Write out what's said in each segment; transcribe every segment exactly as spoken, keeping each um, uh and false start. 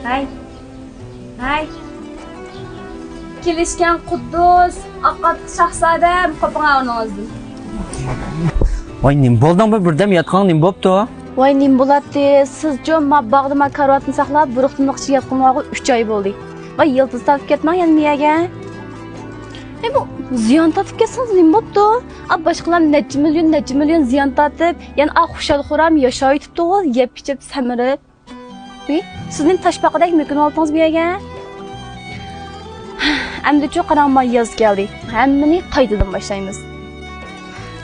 ھەي، ھەي. كېلىشكەن قۇددۇس، ئاق ئاتلىق شاھزادەم، قوپۇڭا ئورنىڭىزدىن. ۋاي، نېمە بولدۇڭ بۇ، بىردەم ياتقىنىڭ نېمە بوپتۇ؟ ۋاي، نېمە بولاتتى؟ سىزچۇ ما باغدا ما كارىۋاتنى ساقلاپ، بۇ رۇقتىنلىق ئىشىكى ياتقىنىغۇ ئۈچ ئاي بولدى. ۋاي، يىلتىز تارتىپ كەتمەڭ يەنە مېيەگە. ئەي، بۇ زىيان تارتىپ كەتسىڭىز نېمە بوپتۇ؟ ئا، باشقىلار نەچچە مىليون، نەچچە مىليون زىيان تارتىپ، يەنە ئا خۇشال-خۇرام ياشاۋېتىپتىغۇ، يەپ-ئىچىپ سەمرىپ. ۋىي، سىزنى تاشپاقىدەك مۆكۈنۈۋالدىڭىز بۇ يەرگە. ئەمدىچۇ قاراڭ، مانا ياز كەلدى. ھەممىنى قايتىدىن باشلايمىز.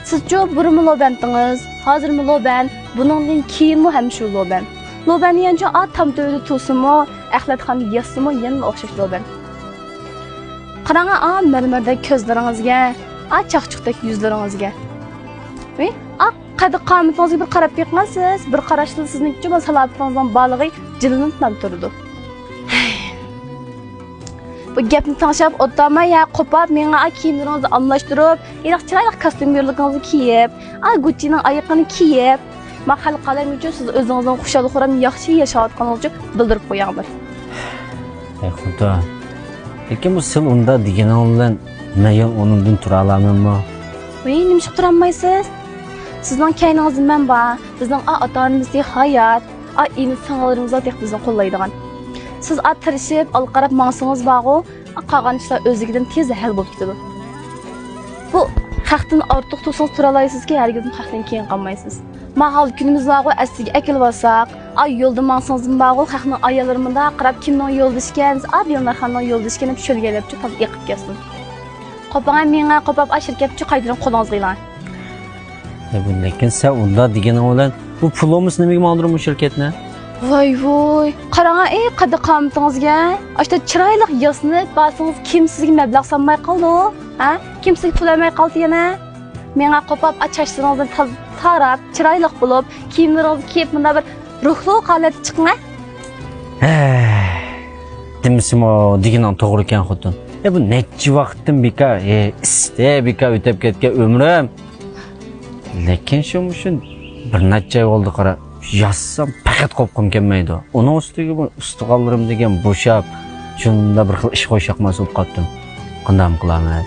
سىزچۇ بۇرۇنمۇ لوبەنتىڭىز، ھازىرمۇ لوبەن، بۇنىڭدىن كېيىنمۇ ھەم شۇ لوبەن. لوبەن دېگەنچۇ ئا تام تۈۋىدە تۇرسىمۇ، ئەخلەت خاندا ياتسىمۇ يەنىلا ئوخشاش لوبەن. قاراڭا، ئا مەرمەردەك كۆزلىرىڭىزگە، ئا چاقچۇقتەك يۈزلىرىڭىزگە. ۋىي، ئا قەددى-قامىتىڭىزگە بىر قاراپ بېقىڭ سىز، بىر قاراشلا سىزنىڭكىچۇ بۇ سالاپىتىڭىزنىڭ بارلىقى جىلۋىلىنىپ تۇرىدۇ. بۇ گەپنى تىڭشاپ ئولتۇرماي، يا قوپاپ، مېڭە ئا كىيىملىرىڭىزنى ئالماشتۇرۇپ، ھېلىقى چىرايلىق كاستيۇم يورۇقلۇقىڭىزنى كىيىپ، ئا گۇچچىنىڭ ئايىغىنى كىيىپ، ما خەلقىڭلار ئۈچۈن سىز ئۆزىڭىزنىڭ خۇشال-خۇرام ياخشى ياشاۋاتقانلىقىڭىزنى بىلدۈرۈپ قويۇڭلار. ئەي خوتۇن، لېكىن بۇ سىل ئۇنداق دېگىنىڭ بىلەن مەن يەنە ئورنۇمدىن تۇرالامەنمۇ؟ ۋىي، نېمىشقا تۇرالمايسىز؟ سىزنىڭ كەينىڭىزدە مەن بار. بىزنىڭ ئا ئاتا-ئانىمىز تېخى ھايات. ئا ئىنى-سىڭىللىرىمىزلا تېخى بىزنى قوللايدىغان. سىز ئا تىرىشىپ، ئالغا قاراپ ماڭسىڭىز بارغۇ، ئا قالغان ئىشلار ئۆزلۈكىدىن تېزلا ھەل بولۇپ كېتىدۇ. بۇ خەقتىن ئارتۇق تۇرسىڭىز تۇرالايسىزكى، ھەرگىزمۇ خەقتىن كېيىن قالمايسىز. ما ھال كۈنىمىز بارغۇ، ئەسلىگە ئەكېلىۋالساق، ئا يولدا ماڭسىڭىزمۇ بارغۇ، خەقنىڭ ئاياللىرى مۇنداق قاراپ، كىمنىڭ يولدىشىكەن، ئا دىلنارخاننىڭ يولدىشىكەن دەپ شۆلگەيلەپچۇ تازا ئېقىپ كەتسۇن. قوپاڭا مېڭە، قوپاپ ئا شىركەتچۇ قايتىدىن قولىڭىزغا ئېلىڭ. ئە، بۇ لېكىن سەن ئۇنداق دېگىنىڭ بىلەن بۇ پۇل بولمىسا نېمىگە ماڭدۇرۇم بۇ شىركەتنى؟ ۋاي ۋوي، قاراڭا، ئەي قەددى-قامىتىڭىزگە. ئاشتا چىرايلىق ياسىنىپ بارسىڭىز، كىم سىزگە مەبلەغ سالماي قالدى؟ ھە؟ كىم سىزگە پۇل بەرمەي قالدى يەنە؟ مېڭە قوپاپ، ئا چاچلىرىڭىزنى تاز-، تاراپ، چىرايلىق بولۇپ، كىيىملىرىڭىزنى كىيىپ، مۇنداق بىر روھلۇق ھالەتتە چىقىڭ، ھە؟ ھەي، دېمىسىمۇ دېگىنىڭ توغرا ئىكەن، خوتۇن. ئە، بۇ نەچچە ۋاقىتتىن بىكار، ئە، ئىسسىتىپ بىكار ئۆتۈپ كەتكەن ئۆمرۈم. لېكىن شۇ، مۇشۇ بىر نەچچە ئاي بولدى، قارا، ياتسام پەقەت قوپقۇم كەلمەيدۇ. ئۇنىڭ ئۈستىگە بۇ ئۇستىخانلىرىم دېگەن بوشاپ، شۇنداق بىر خىل ئىشقا ئوخشاپ ماسۇپ قاپتۇ. قانداقمۇ قىلارمەن؟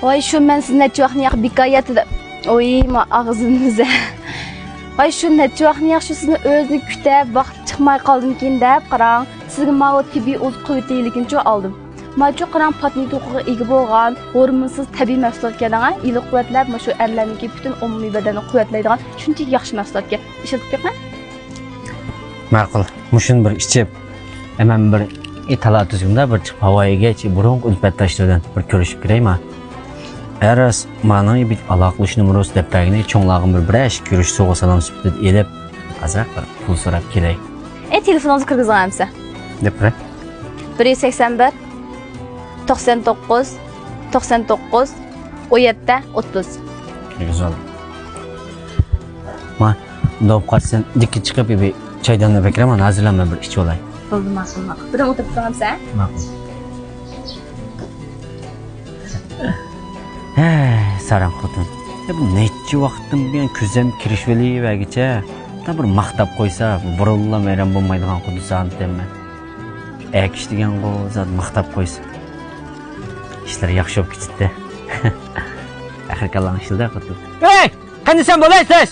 ۋاي، شۇ مەن سىزنى نەچچە ۋاقىتنى ياق بىكار ياتىدىم. ئوي، ما ئاغزىمنى ئۈزە. ۋاي، شۇ نەچچە ۋاقىتنى ياق شۇ سىزنى ئۆزىنى كۈتەپ، ۋاقىت چىقماي قالدىمىكىن دەپ قاراڭ. سىزگە ماۋۇ تېببىي ئۇز قۇۋۋىتى ئىگىلىكىنچۇ ئالدىم. ماچۇ قاراڭ، پاتېنت ھوقۇقىغا ئىگە بولغان، ھورمونسىز تەبىئىي مەھسۇلاتكەن، ھە؟ ئىلى قۇۋۋەتلەپ، مۇشۇ ئەرلەرنىڭكى پۈتۈن ئومۇمىي بەدەننى قۇۋۋەتلەيدىغان شۇنچىلىك ياخشى مەھسۇلاتكەن. ئىشلىتىپ بېقىڭ. ماقۇل، مۇشۇنى بىر ئىچىپ، ئە، مەن بىر، ئى، تالا تۈزگۈندە بىر چىقىپ ھاۋايىگە، چى، بۇرۇنقى ئۈلپەتداشلىرىدىن بىر كۆرۈشۈپ كىرەي ما. ئەرەس، مانىڭ بىر ئالاقىلىشىش نومۇرىسى دەپ بەرگىنى، چوڭلارغا بىر، بىرەر ئىككى كۆرۈش سوۋغا سالام سۈپىتىدە ئېلىپ، ئازراق بىر پۇل سوراپ كېلەي. ئەي، تېلېفونىڭىزنى كىرگۈزۈڭ ئەمسە. دەپ بېرەي. بىر يۈز سەكسەن بىر، توقسان توققۇز، توقسان توققۇز، ئون يەتتە، ئوتتۇز. كىرگۈزۈۋالدىم. ما، دوپ قاتسىن، دىككە چىقىپ، بىر چاي دەملەپ بېكىرەم، ھازىرلا مەن بىر ئىچىۋالاي. بولدى، ماقۇل، ماقۇل. بىرىڭ ئولتۇرۇپ تۇرامسەن؟ ماقۇل. ھە، ساراڭ خوتۇن. يا، بۇ نەچچە ۋاقىتتىن بۇيان كۆزەم كىرىشىۋېلىۋەرگىچە، تا بىر ماختاپ قويسا، بۇرۇنلا ۋەيران بولمايدىغان خۇددى سانىتەممەن. ئەركىش دېگەنغۇ زادى ماختاپ قويسا، ئىشلار ياخشى بولۇپ كېتىدۇ. ئەخىر كاللاڭ ئىشلىدى خوتۇن. ھەي! قېنى سەن بولايسىز؟